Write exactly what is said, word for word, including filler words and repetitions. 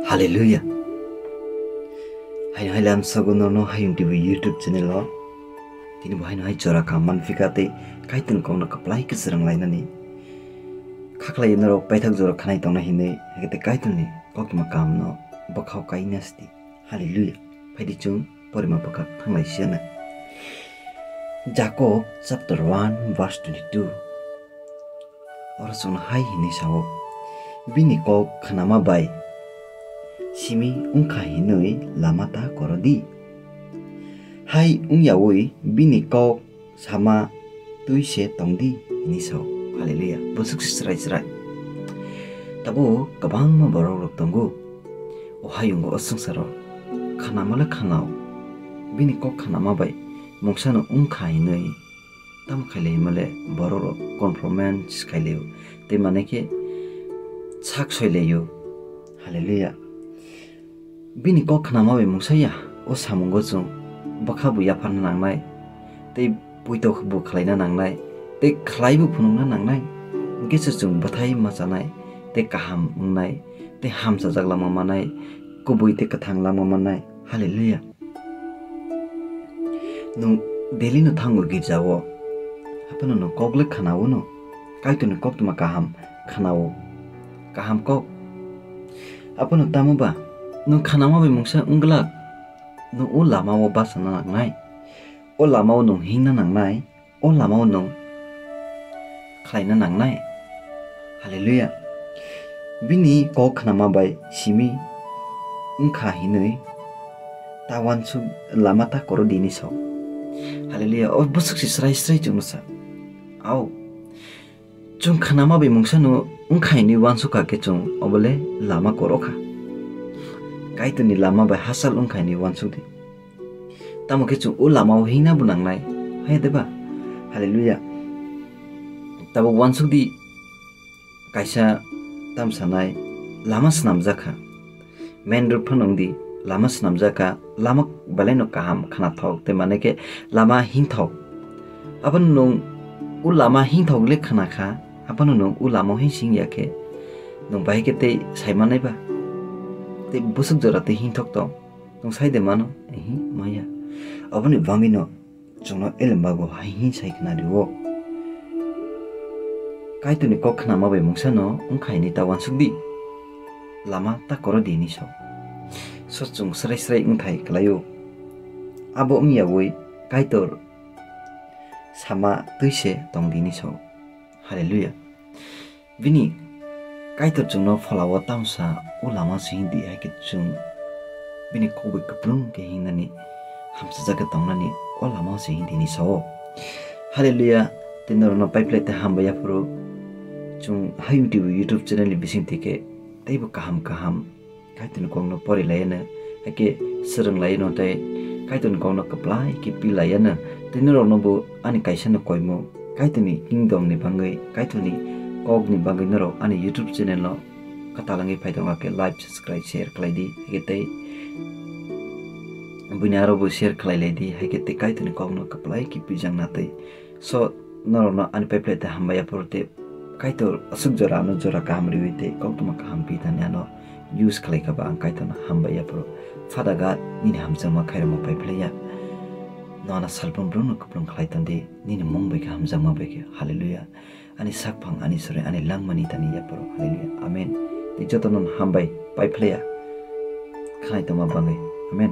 Hallelujah. Haino hai lam sago nono Hayung T V YouTube channel o. Tini bo haino hai jora kaham manphika tei Kaitorni kokno kwplai kwchwrang lainani. Khaklai norok paithak jora khanai tongna hinwi, hakhe tei Kaitorni koktwma kahamno bwkhao kaina sdi. Hallelujah. Phaidi chwng porima bwkha thanglai siyana. Jakob chapter one verse twenty-two. Oro chwngno hai hinwi sao, "Bini kok khnama bai simi wngkha hinwi lama ta koro di. Hai wngyaui bini kok sama twi se tong di," hinwi sao. Hallelujah. Bwswk se chwrai chwrai. Tabuk kwbangma borok rok tongo. O hayungo o swngcharo khanama le khanao. Bini kok khanama bai mungsano wngkha hinwi tamo khailai himale borok rok compromise khailaio. Tei mane khe sak soilaio. Hallelujah. Bini kok khnama bai mungsa ya, o samungo chwng bwkha bo yapharna nangnai, tei poito bo khlaina nangnai, tei khlai bo phunukna nangnai. Hwnkhe se chwng bwthai ma chanai, tei kaham wngnai, tei hamchajak lama manai, kubui tei kwthang lama manai. Hallelujah. Nwng daily no thango girjao, haphano nwng kok le khnaono, Kaitorni koktwma kaham khnao, kaham kok. Abono tamo ba nwng khanama bai mungsa wng glak, nwng o lama o bachana nangnai, o lama o nwng hingna nangnai, o lama o nwng khlaina nangnai. Hallelujah. Bini kok khnama bai simi wngkha hinwi ta uansuk lama ta koro dini sok. Hallelujah. O bwswk se srai srai chwngno sa. Au. Chwng khnama bai mungsano wngkha hinwi uansukha khe chwng obole lama koro kha. Kaitorni lama bai hachal wngkha hinwi uansuk di. Tamo khe chwng o lama o hingna bo nangnai. Hai de ba? Hallelujah. Tabuk uansuk di kaisa tamsanai lama swnamjak kha. Main road phano wng di, lama swnamjak kha, lama belai no kaham khnathok, tei mane khe lama hingthok. Abono nwng o lama hingthok le khna kha, abono nwng o lama o hingsing ya khe, nwng bahai khe tei sai mannai ba? Tei bwswk jora tei hingthok tong, nwng sai de mano? Ehi, maya. Aboni bagwi no chwngno elembago hai hwn sai khna rio. Kaitorni kok khnama bai mungsano wngkha hinwi ta uansuk di. Lama ta koro di hinwi sao. So chwng srai srai wngthai kwlaio. Abo wngyaui Kaitor sama twi se tong di hinwi sao. Hallelujah. Bini Kaitor chwngno pholao tamsa o lama se hwn di, hai khe chwng bini kok bai kwplung khe hingnani, hamchajak khe tongnani o lama se hwn di hinwi sao. Hallelujah. Tei norokno paiphlai tei hambai yaphuru chwng Hayung T V YouTube channel ni bising twi khe teibo kaham kaham Kaitorni kokno pori laiano, hai khe swrwng laiano tei Kaitorni kokno kwplai khe pi laiano. Tei norokno bo ani kaisa no koimung, Kaitorni kingdom ni bagwi, Kaitorni kokni bagwi norok ani YouTube channel no kwtal wngwi phai tongo, khe like, subscribe, share khlai di, hai khe tei buini aro bo share khlai lai di, hai khe tei Kaitorni kokno kwplai khe pi jang na tei. So, norokno ani paiphlai tei hambai yaphuru tei Kaitor aswk jora ano jora kaham riwi tei koktwma kaham pi thani ano use khlai kha ba ang Kaitorno hambai yaphuru. Father God, nini hamjakma khairokma paiphlai ya. No ano salbrum brumno kwplung khlai ton di, nini mung bai khe hamjakma bai khe. Hallelujah. Ani sakphang, ani sori, ani langmani thani yaphuru. Hallelujah. Amen. Tei jotono hambai paiphlai ya. Khanai tongma bagwi. Amen.